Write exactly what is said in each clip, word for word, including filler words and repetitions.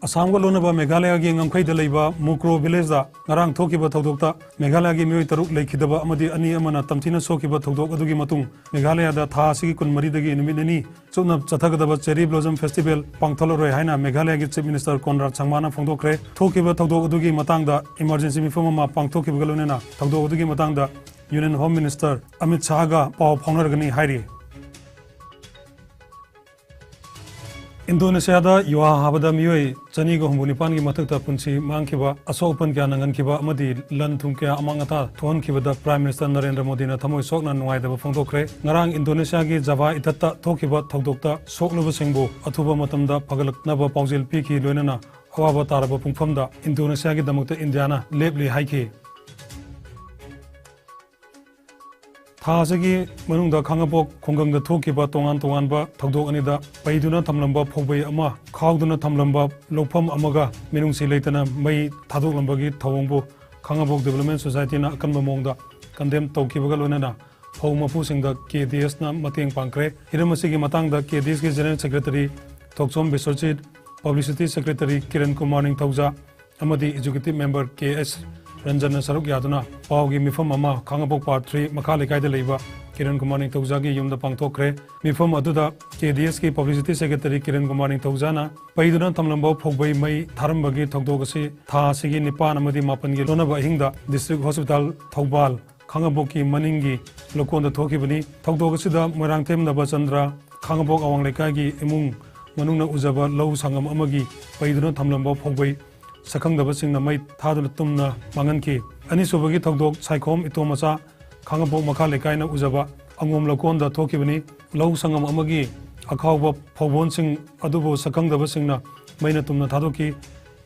ꯑꯁꯥꯝꯒ ꯂꯣꯟꯅꯕ ꯃꯦꯘꯥꯂꯌꯒꯤ ꯉꯝꯈꯩꯗ ꯂꯩꯕ ꯃꯨꯀ꯭ꯔꯣ ꯚꯤꯂꯦꯖꯇ ꯉꯔꯥꯡ ꯊꯣꯛꯈꯤꯕ ꯊꯧꯗꯣꯛꯇ ꯃꯦꯘꯥꯂꯌꯒꯤ ꯃꯤꯑꯣꯏ ꯇꯔꯨꯛ ꯂꯩꯈꯤꯗꯕ ꯑꯃꯗꯤ ꯑꯅꯤ ꯑꯃꯅ ꯇꯝꯊꯤꯅ ꯁꯣꯛꯈꯤꯕ ꯊꯧꯗꯣꯛ ꯑꯗꯨꯒꯤ ꯃꯇꯨꯡ ꯃꯦꯘꯥꯂꯌꯗ ꯊꯥ ꯑꯁꯤꯒꯤ ꯀꯨꯟꯃꯔꯤꯗꯒꯤ ꯅꯨꯃꯤꯠ ꯅꯤꯅꯤ ꯆꯨꯞꯅ ꯆꯠꯊꯒꯗꯕ Cherry Blossom Festival ꯄꯥꯡꯊꯣꯛꯂꯔꯣꯏ ꯍꯥꯏꯅ ꯃꯦꯘꯥꯂꯌꯒꯤ Chief Minister ꯀꯣꯟꯔꯥꯗ ꯁꯪꯃꯥꯅ ꯐꯣꯡꯗꯣꯛꯈ꯭ꯔꯦ꯫ ꯊꯣꯛꯈꯤꯕ ꯊꯧꯗꯣꯛ ꯑꯗꯨꯒꯤ ꯃꯇꯥꯡꯗ emergency ꯃꯤꯐꯝ ꯑꯃ ꯄꯥꯡꯊꯣꯛꯈꯤꯕꯒ ꯂꯣꯏꯅꯅ ꯊꯧꯗꯣꯛ ꯑꯗꯨꯒꯤ ꯃꯇꯥꯡꯗ Union Home Minister ꯑꯃꯤꯠ ꯁꯥꯍꯒ ꯄꯥꯎ ꯐꯥꯎꯅꯔꯒꯅꯤ ꯍꯥꯏꯔꯤ꯫ ꯏꯟꯗꯣꯅꯦꯁꯤꯌꯥꯗ ꯌꯨꯍꯥ ꯍꯥꯕꯗ ꯃꯤꯑꯣꯏ ꯆꯅꯤꯒ ꯍꯨꯝꯐꯨ ꯅꯤꯄꯥꯟꯒꯤ ꯃꯊꯛꯇ ꯄꯨꯟꯁꯤ ꯃꯥꯡꯈꯤꯕ, ꯑꯁꯣꯛ ꯑꯄꯟ ꯀꯌꯥ ꯅꯪꯍꯟꯈꯤꯕ ꯑꯃꯗꯤ ꯂꯟ ꯊꯨꯝ ꯀꯌꯥ ꯑꯃꯥꯡ ꯑꯇꯥ ꯊꯣꯛꯍꯟꯈꯤꯕꯗ Prime Minister ꯅꯔꯦꯟꯗ꯭ꯔ ꯃꯣꯗꯤꯅ ꯊꯃꯣꯏ ꯁꯣꯛꯅ ꯅꯨꯡꯉꯥꯏꯇꯕ ꯐꯣꯡꯗꯣꯛꯈ꯭ꯔꯦ꯫ ꯉꯔꯥꯡ ꯏꯟꯗꯣꯅꯦꯁꯤꯌꯥꯒꯤ ꯖꯥꯚꯥ ꯏꯊꯠꯇ ꯊꯣꯛꯈꯤꯕ ꯊꯧꯗꯣꯛꯇ ꯁꯣꯛꯂꯕꯁꯤꯡꯕꯨ ꯑꯊꯨꯕ ꯃꯇꯝꯗ ꯐꯒꯠꯂꯛꯅꯕ ꯄꯥꯎꯖꯦꯜ ꯄꯤꯈꯤ, ꯂꯣꯏꯅꯅ ꯑꯋꯥꯕ ꯇꯥꯔꯕ ꯄꯨꯡꯐꯝꯗ ꯏꯟꯗꯣꯅꯦꯁꯤꯌꯥꯒꯤꯗꯃꯛꯇ ꯏꯟꯗꯤꯌꯥꯅ ꯂꯦꯞꯂꯤ ꯍꯥꯏꯈꯤ꯫ ꯊꯥ ꯑꯁꯤꯒꯤ ꯃꯅꯨꯡꯗ ꯈꯥꯡꯉꯕꯣꯛ ꯈꯨꯡꯒꯪꯗ ꯊꯣꯛꯈꯤꯕ ꯇꯣꯉꯥꯟ ꯇꯣꯉꯥꯟꯕ ꯊꯧꯗꯣꯛ ꯑꯅꯤꯗ ꯄꯩꯗꯨꯅ ꯊꯝꯂꯝꯕ ꯐꯧꯕꯩ ꯑꯃ ꯈꯥꯎꯗꯨꯅ ꯊꯝꯂꯝꯕ ꯂꯧꯐꯝ ꯑꯃꯒ ꯃꯤꯅꯨꯡꯁꯤ ꯂꯩꯇꯅ ꯃꯩ ꯊꯥꯗꯣꯛꯂꯝꯕꯒꯤ ꯊꯧꯑꯣꯡꯕꯨ ꯈꯥꯡꯉꯕꯣꯛ Development Society ꯅ ꯑꯀꯟꯕ ꯃꯑꯣꯡꯗ condemn ꯇꯧꯈꯤꯕꯒ ꯂꯣꯏꯅꯅ ꯐꯧ ꯃꯄꯨꯁꯤꯡꯗ K D S ꯅ ꯃꯇꯦꯡ ꯄꯥꯡꯈ꯭ꯔꯦ꯫ ꯍꯤꯔꯝ ꯑꯁꯤꯒꯤ ꯃꯇꯥꯡꯗ K D S ꯀꯤ General Secretary ꯊꯣꯛꯆꯣꯝ ꯕꯤꯁ꯭ꯋꯖꯤꯠ, Publicity Secretary ꯀꯤꯔꯟ ꯀꯨꯃꯥꯔ ꯅꯤꯡꯊꯧꯖꯥ, ꯑꯃꯗꯤ Executive Member K S ꯔꯟꯖꯟꯅ ꯁꯔꯨꯛ ꯌꯥꯗꯨꯅ ꯄꯥꯎꯒꯤ ꯃꯤꯐꯝ ꯑꯃ ꯈꯥꯡꯉꯕꯣꯛ Part three ꯃꯈꯥ ꯂꯩꯀꯥꯏꯗ ꯂꯩꯕ ꯀꯤꯔꯟ ꯀꯨꯃꯥꯔ ꯅꯤꯡꯊꯧꯖꯥꯒꯤ ꯌꯨꯝꯗ ꯄꯥꯡꯊꯣꯛꯈ꯭ꯔꯦ꯫ ꯃꯤꯐꯝ ꯑꯗꯨꯗ K D S ꯀꯤ Publicity Secretary ꯀꯤꯔꯟ ꯀꯨꯃꯥꯔ ꯅꯤꯡꯊꯧꯖꯥꯅ ꯄꯩꯗꯨꯅ ꯊꯝꯂꯝꯕ ꯐꯧꯕꯩ ꯃꯩ ꯊꯥꯔꯝꯕꯒꯤ ꯊꯧꯗꯣꯛ ꯑꯁꯤ ꯊꯥ ꯑꯁꯤꯒꯤ ꯅꯤꯄꯥꯟ ꯑꯃꯗꯤ ꯃꯥꯄꯟꯒꯤ ꯂꯣꯟꯅꯕ ꯑꯍꯤꯡꯗ District Hospital ꯊꯧꯕꯥꯜ ꯈꯥꯡꯉꯕꯣꯛꯀꯤ ꯃꯅꯤꯡꯒꯤ ꯂꯧꯀꯣꯟꯗ ꯊꯣꯛꯈꯤꯕꯅꯤ꯫ ꯊꯧꯗꯣꯛ ꯑꯁꯤꯗ ꯃꯣꯏꯔꯥꯡꯊꯦꯝ ꯅꯕꯆꯟꯗ꯭ꯔ, ꯈꯥꯡꯉꯕꯣꯛ ꯑꯋꯥꯡ ꯂꯩꯀꯥꯏꯒꯤ ꯏꯃꯨꯡ ꯃꯅꯨꯡꯅ ꯎꯖꯕ ꯂꯧ ꯁꯪꯒꯝ ꯑꯃꯒꯤ ꯄꯩꯗꯨꯅ ꯊꯝꯂꯝꯕ ꯐꯧꯕꯩ ꯁꯛꯈꯪꯗꯕꯁꯤꯡꯅ ꯃꯩ ꯊꯥꯗꯨꯅ ꯇꯨꯝꯅ ꯃꯥꯡꯍꯟꯈꯤ꯫ ꯑꯅꯤꯁꯨꯕꯒꯤ ꯊꯧꯗꯣꯛ ꯁꯥꯏꯈꯣꯝ ꯏꯇꯣꯝ ꯃꯆꯥ, ꯈꯥꯡꯉꯕꯣꯛ ꯃꯈꯥ ꯂꯩꯀꯥꯏꯅ ꯎꯖꯕ ꯑꯉꯣꯝ ꯂꯧꯀꯣꯟꯗ ꯊꯣꯛꯈꯤꯕꯅꯤ꯫ ꯂꯧ ꯁꯪꯒꯝ ꯑꯃꯒꯤ ꯑꯈꯥꯎꯕ ꯐꯧꯕꯣꯟꯁꯤꯡ ꯑꯗꯨꯕꯨ ꯁꯛꯈꯪꯗꯕꯁꯤꯡꯅ ꯃꯩꯅ ꯇꯨꯝꯅ ꯊꯥꯗꯣꯛꯈꯤ꯫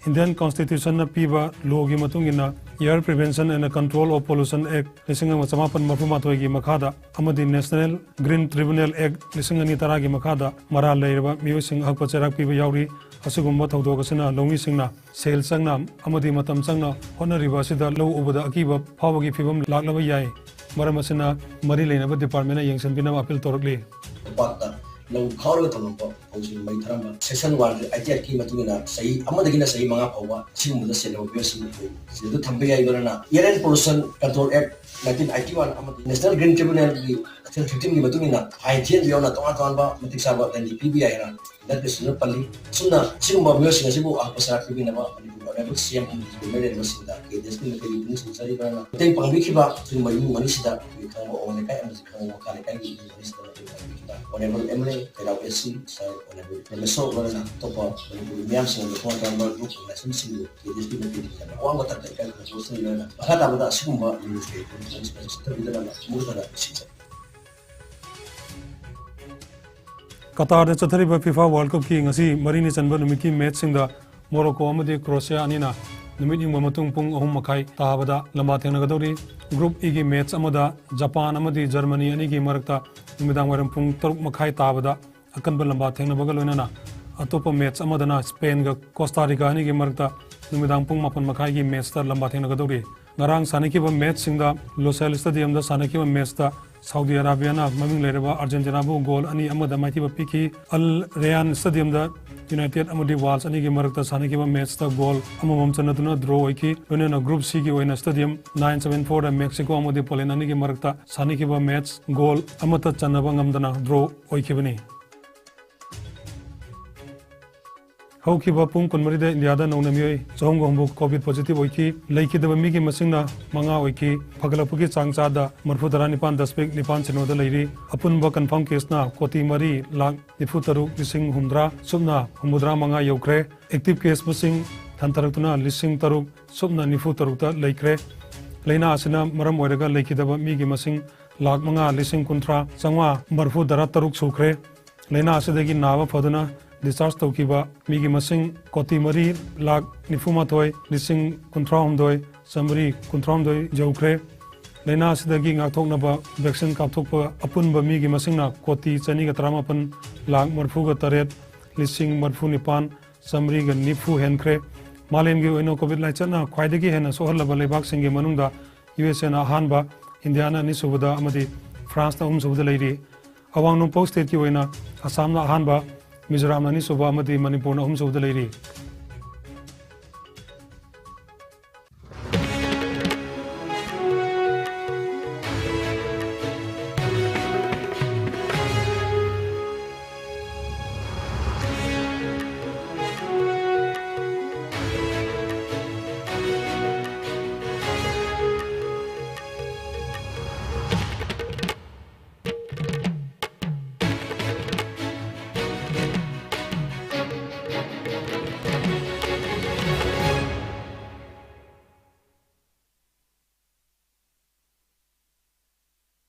Indian Constitution ꯅ ꯄꯤꯕ law ꯒꯤ ꯃꯇꯨꯡ ꯏꯟꯅ Air Prevention and Control of Pollution Act ꯂꯤꯁꯤꯡ ꯑꯃ ꯆꯃꯥꯄꯟ ꯃꯔꯤꯐꯨ ꯃꯥꯊꯣꯏꯒꯤ ꯃꯈꯥꯗ ꯑꯃꯗꯤ National Green Tribunal Act ꯂꯤꯁꯤꯡ ꯑꯅꯤ ꯇꯔꯥꯒꯤ ꯃꯈꯥꯗ ꯃꯔꯥꯜ ꯂꯩꯔꯕ ꯃꯤꯑꯣꯏꯁꯤꯡ ꯑꯍꯛꯄ ꯆꯩꯔꯥꯛ ꯄꯤꯕ ꯌꯥꯎꯔꯤ꯫ ꯑꯁꯤꯒꯨꯝꯕ ꯊꯧꯗꯣꯛ ꯑꯁꯤꯅ ꯂꯧꯃꯤꯁꯤꯡꯅ ꯁꯦꯜ ꯆꯪꯅ ꯑꯃꯗꯤ ꯃꯇꯝ ꯆꯪꯅ ꯍꯣꯠꯅꯔꯤꯕ ꯑꯁꯤꯗ ꯂꯧ ꯎꯕꯗ ꯑꯀꯤꯕ ꯐꯥꯎꯕꯒꯤ ꯐꯤꯚꯝ ꯂꯥꯛꯂꯕ ꯌꯥꯏ꯫ ꯃꯔꯝ ꯑꯁꯤꯅ ꯃꯔꯤ ꯂꯩꯅꯕ department ꯅ ꯌꯦꯡꯁꯤꯟꯕꯤꯅꯕ appeal ꯇꯧꯔꯛꯂꯤ꯫ ꯂꯧꯄꯥꯛꯇ ꯂꯧ ꯈꯥꯎꯔꯒ ꯊꯝꯂꯝꯕ ꯃꯩ ꯊꯥꯔꯝꯕ꯫ Section one eighty eight ꯀꯤ ꯃꯇꯨꯡ ꯏꯟꯅ ꯆꯍꯤ ꯑꯃꯗꯒꯤꯅ ꯆꯍꯤ ꯃꯉꯥ ꯐꯥꯎꯕ ꯑꯁꯤꯒꯨꯝꯕꯗ ꯁꯦꯜ ꯂꯧꯕ ꯃꯤꯑꯣꯏꯁꯤꯡ ꯑꯩꯈꯣꯏ ꯁꯤꯗ ꯊꯝꯕ ꯌꯥꯏ꯫ ꯂꯣꯏꯅꯅ Air and Pollution Control Act nineteen eighty one ꯑꯃꯗꯤ National Green Tribunal ꯒꯤ Section fifteen ꯒꯤ ꯃꯇꯨꯡ ꯏꯟꯅ fine ꯊꯤꯍꯟꯕ ꯌꯥꯎꯅ ꯇꯣꯉꯥꯟ ꯇꯣꯉꯥꯟꯕ ꯃꯇꯤꯛ ꯆꯥꯕ ꯗꯟꯗꯤ ꯄꯤꯕ ꯌꯥꯏ ꯍꯥꯏꯅ ꯍꯟꯗꯛꯀꯤꯁꯤꯗ ꯄꯜꯂꯤ꯫ ꯑꯁꯨꯝꯅ ꯁꯤꯒꯨꯝꯕ ꯃꯤꯑꯣꯏꯁꯤꯡ ꯑꯁꯤꯕꯨ ꯑꯍꯛꯄ ꯁꯔꯥꯛ ꯄꯤꯕꯤꯅꯕ ꯃꯅꯤꯄꯨꯔ Honourable C M ꯑꯃꯗꯤ ꯂꯩꯔꯤꯕꯁꯤꯡꯗ K D S ꯀꯤ ꯃꯥꯏꯀꯩꯒꯤ ꯄꯨꯛꯅꯤꯡ ꯆꯤꯡꯁꯤꯟꯖꯔꯤꯕ ꯈꯨꯗꯣꯡ ꯄꯥꯡꯕꯤꯈꯤꯕ ꯁꯤꯒꯨꯝꯕ ꯏꯃꯨꯡ ꯑꯅꯤꯁꯤꯗ ꯑꯩꯈꯣꯏ ꯈꯥꯡꯉꯕꯣꯛ ꯑꯋꯥꯡ ꯂꯩꯀꯥꯏ ꯑꯃꯗꯤ ꯈꯥꯡꯉꯕꯣꯛ ꯃꯈꯥ ꯂꯩꯀꯥꯏꯒꯤ ꯏꯃꯨꯡ ꯑꯅꯤꯁꯤꯗ ꯃꯇꯦꯡ ꯄꯥꯡꯕꯤꯈꯤꯕ Honourable M L A ꯀꯩꯔꯥꯎ S C Sir Honourable ꯄ꯭ꯔꯣꯐꯦꯁꯣꯔ ꯂꯣꯏꯅꯅ ꯑꯇꯣꯞꯄ ꯃꯅꯤꯄꯨꯔꯒꯤ ꯃꯤꯌꯥꯝꯁꯤꯡ ꯑꯃꯗꯤ ꯇꯣꯉꯥꯟ ꯇꯣꯉꯥꯟꯕ ꯒ꯭ꯔꯨꯞ ꯑꯣꯔꯒꯅꯥꯏꯖꯦꯁꯟꯁꯤꯡꯕꯨ K D S ꯀꯤ ꯃꯥꯏꯀꯩꯗꯒꯤ ꯌꯥꯝꯅ ꯑꯋꯥꯡꯕ ꯊꯥꯛꯇ ꯏꯀꯥꯏ ꯈꯨꯝꯅꯕ ꯐꯣꯡꯗꯣꯛꯆꯔꯤ꯫ ꯂꯣꯏꯅꯅ ꯃꯈꯥ ꯇꯥꯕꯗ ꯑꯁꯤꯒꯨꯝꯕ ꯅ꯭ꯌꯨꯁ ꯀꯌꯥ ꯄꯨꯝꯅꯃꯛ ꯆꯠꯊꯕꯤꯗꯅꯕ ꯃꯨꯛꯇꯅ ꯁꯤꯟꯖꯔꯤ꯫ ꯀꯇꯥꯔꯗ ꯆꯠꯊꯔꯤꯕ FIFA World Cup ꯀꯤ ꯉꯁꯤ ꯃꯔꯤꯅꯤ ꯆꯟꯕ ꯅꯨꯃꯤꯠꯀꯤ ꯃꯦꯠꯁꯁꯤꯡꯗ ꯃꯣꯔꯣꯀꯣ ꯑꯃꯗꯤ ꯀ꯭ꯔꯣꯁꯤꯌꯥ ꯑꯅꯤꯅ ꯅꯨꯃꯤꯠ ꯌꯨꯡꯕ ꯃꯇꯨꯡ ꯄꯨꯡ ꯑꯍꯨꯝ ꯃꯈꯥꯏ ꯇꯥꯕꯗ ꯂꯝꯕꯥ ꯊꯦꯡꯅꯒꯗꯧꯔꯤ꯫ Group E ꯒꯤ ꯃꯦꯠꯁ ꯑꯃꯗ ꯖꯄꯥꯟ ꯑꯃꯗꯤ ꯖꯔꯃꯅꯤ ꯑꯅꯤꯒꯤ ꯃꯔꯛꯇ ꯅꯨꯃꯤꯗꯥꯡ ꯋꯥꯏꯔꯝ ꯄꯨꯡ ꯇꯔꯨꯛ ꯃꯈꯥꯏ ꯇꯥꯕꯗ ꯑꯀꯟꯕ ꯂꯝꯕꯥ ꯊꯦꯡꯅꯕꯒ ꯂꯣꯏꯅꯅ ꯑꯇꯣꯞꯄ ꯃꯦꯠꯁ ꯑꯃꯗꯅ ꯁ꯭ꯄꯦꯟꯒ ꯀꯣꯁꯇꯥ ꯔꯤꯀꯥ ꯑꯅꯤꯒꯤ ꯃꯔꯛꯇ ꯅꯨꯃꯤꯗꯥꯡ ꯄꯨꯡ ꯃꯥꯄꯟ ꯃꯈꯥꯏꯒꯤ ꯃꯦꯠꯁꯇ ꯂꯝꯕꯥ ꯊꯦꯡꯅꯒꯗꯧꯔꯤ꯫ ꯉꯔꯥꯡ ꯁꯥꯟꯅꯈꯤꯕ ꯃꯦꯠꯁꯁꯤꯡꯗ ꯂꯨꯁꯦꯜ ꯁ꯭ꯇꯦꯗꯤꯌꯝꯗ ꯁꯥꯟꯅꯈꯤꯕ ꯃꯦꯠꯁꯇ ꯁꯥꯎꯗꯤ ꯑꯔꯥꯕꯤꯌꯥꯅ ꯃꯃꯤꯡ ꯂꯩꯔꯕ ꯑꯥꯔꯖꯦꯟꯇꯤꯅꯥꯕꯨ ꯒꯣꯜ ꯑꯅꯤ ꯑꯃꯗ ꯃꯥꯏꯊꯤꯕ ꯄꯤꯈꯤ꯫ ꯑꯜ ꯔꯦꯌꯥꯟ ꯁ꯭ꯇꯦꯗꯤꯌꯝꯗ ꯌꯨꯅꯥꯏꯇꯦꯗ ꯑꯃꯗꯤ ꯋꯥꯜꯁ ꯑꯅꯤꯒꯤ ꯃꯔꯛꯇ ꯁꯥꯟꯅꯈꯤꯕ ꯃꯦꯠꯁꯇ ꯒꯣꯜ ꯑꯃꯃꯝ ꯆꯟꯅꯗꯨꯅ ꯗ꯭ꯔꯣ ꯑꯣꯏꯈꯤ꯫ ꯂꯣꯏꯅꯅ Group C ꯒꯤ ꯑꯣꯏꯅ ꯁ꯭ꯇꯦꯗꯤꯌꯝ nine seven four ꯗ ꯃꯦꯛꯁꯤꯀꯣ ꯑꯃꯗꯤ ꯄꯣꯂꯦꯟ ꯑꯅꯤꯒꯤ ꯃꯔꯛꯇ ꯁꯥꯟꯅꯈꯤꯕ ꯃꯦꯠꯁ ꯒꯣꯜ ꯑꯃꯠꯇ ꯆꯟꯅꯕ ꯉꯝꯗꯅ ꯗ꯭ꯔꯣ ꯑꯣꯏꯈꯤꯕꯅꯤ꯫ ꯍꯧꯈꯤꯕ ꯄꯨꯡ ꯀꯨꯟꯃꯔꯤꯗ ꯏꯟꯗꯤꯌꯥꯗ ꯅꯧꯅ ꯃꯤꯑꯣꯏ ꯆꯍꯨꯝꯒ ꯍꯨꯝꯐꯨ ꯀꯣꯚꯤꯗ ꯄꯣꯖꯤꯇꯤꯚ ꯑꯣꯏꯈꯤ꯫ ꯂꯩꯈꯤꯗꯕ ꯃꯤꯒꯤ ꯃꯁꯤꯡꯅ ꯃꯉꯥ ꯑꯣꯏꯈꯤ꯫ ꯐꯒꯠꯂꯛꯄꯒꯤ ꯆꯥꯡ ꯆꯥꯗ ꯃꯔꯤꯐꯨ ꯇꯔꯥ ꯅꯤꯄꯥꯟ ꯗꯁꯃꯤꯛ ꯅꯤꯄꯥꯟ ꯁꯤꯅꯣꯗ ꯂꯩꯔꯤ꯫ ꯑꯄꯨꯟꯕ ꯀꯟꯐꯥꯔꯝ ꯀꯦꯁꯅ ꯀꯣꯇꯤ ꯃꯔꯤ ꯂꯥꯈ ꯅꯤꯐꯨ ꯇꯔꯨꯛ ꯂꯤꯁꯤꯡ ꯍꯨꯝꯗ꯭ꯔꯥ ꯁꯨꯞꯅ ꯍꯨꯝꯐꯨꯇꯔꯥ ꯃꯉꯥ ꯌꯧꯈ꯭ꯔꯦ꯫ ꯑꯦꯛꯇꯤꯚ ꯀꯦꯁ ꯃꯁꯤꯡ ꯍꯟꯊꯔꯛꯇꯨꯅ ꯂꯤꯁꯤꯡ ꯇꯔꯨꯛ ꯁꯨꯞꯅ ꯅꯤꯐꯨ ꯇꯔꯨꯛꯇ ꯂꯩꯈ꯭ꯔꯦ꯫ ꯂꯥꯏꯅꯥ ꯑꯁꯤꯅ ꯃꯔꯝ ꯑꯣꯏꯔꯒ ꯂꯩꯈꯤꯗꯕ ꯃꯤꯒꯤ ꯃꯁꯤꯡ ꯂꯥꯈ ꯃꯉꯥ ꯂꯤꯁꯤꯡ ꯀꯨꯟꯊ꯭ꯔꯥ ꯆꯥꯝꯃꯉꯥ ꯃꯔꯤꯐꯨ ꯇꯔꯥ ꯇꯔꯨꯛ ꯁꯨꯈ꯭ꯔꯦ꯫ ꯂꯥꯏꯅꯥ ꯑꯁꯤꯗꯒꯤ ꯅꯥꯕ ꯐꯗꯨꯅ ꯗꯤꯁꯆꯥꯔꯖ ꯇꯧꯈꯤꯕ ꯃꯤꯒꯤ ꯃꯁꯤꯡ ꯀꯣꯇꯤ ꯃꯔꯤ ꯂꯥꯈ ꯅꯤꯐꯨ ꯃꯥꯊꯣꯏ ꯂꯤꯁꯤꯡ ꯀꯨꯟꯊ꯭ꯔꯥ ꯍꯨꯝꯗꯣꯏ ꯆꯥꯃꯔꯤ ꯀꯨꯟꯊ꯭ꯔꯥ ꯍꯨꯝꯗꯣꯏ ꯌꯧꯈ꯭ꯔꯦ꯫ ꯂꯥꯏꯅꯥ ꯑꯁꯤꯗꯒꯤ ꯉꯥꯛꯊꯣꯛꯅꯕ ꯚꯦꯛꯁꯤꯟ ꯀꯥꯞꯊꯣꯛꯄ ꯑꯄꯨꯟꯕ ꯃꯤꯒꯤ ꯃꯁꯤꯡꯅ ꯀꯣꯇꯤ ꯆꯅꯤꯒ ꯇꯔꯥꯃꯥꯄꯟ ꯂꯥꯈ ꯃꯔꯤꯐꯨꯒ ꯇꯔꯦꯠ ꯂꯤꯁꯤꯡ ꯃꯔꯤꯐꯨ ꯅꯤꯄꯥꯟ ꯆꯥꯃꯔꯤꯒ ꯅꯤꯐꯨ ꯍꯦꯟꯈ꯭ꯔꯦ꯫ ꯃꯥꯂꯦꯝꯒꯤ ꯑꯣꯏꯅ ꯀꯣꯚꯤꯗ ꯂꯥꯏꯆꯠꯅ ꯈ꯭ꯋꯥꯏꯗꯒꯤ ꯍꯦꯟꯅ ꯁꯣꯛꯍꯜꯂꯕ ꯂꯩꯕꯥꯛꯁꯤꯡꯒꯤ ꯃꯅꯨꯡꯗ ꯌꯨ ꯑꯦꯁ ꯑꯦꯅ ꯑꯍꯥꯟꯕ, ꯏꯟꯗꯤꯌꯥꯅ ꯑꯅꯤꯁꯨꯕꯗ ꯑꯃꯗꯤ ꯐ꯭ꯔꯥꯟꯁꯅ ꯑꯍꯨꯝꯁꯨꯕꯗ ꯂꯩꯔꯤ꯫ ꯑꯋꯥꯡ ꯅꯣꯡꯄꯣꯛ ꯁ꯭ꯇꯦꯠꯀꯤ ꯑꯣꯏꯅ ꯑꯁꯥꯝꯅ ꯑꯍꯥꯟꯕ, ꯃꯤꯖꯣꯔꯥꯝꯅ ꯑꯅꯤꯁꯨꯕ ꯑꯃꯗꯤ ꯃꯅꯤꯄꯨꯔꯅ ꯑꯍꯨꯝꯁꯨꯕꯗ ꯂꯩꯔꯤ꯫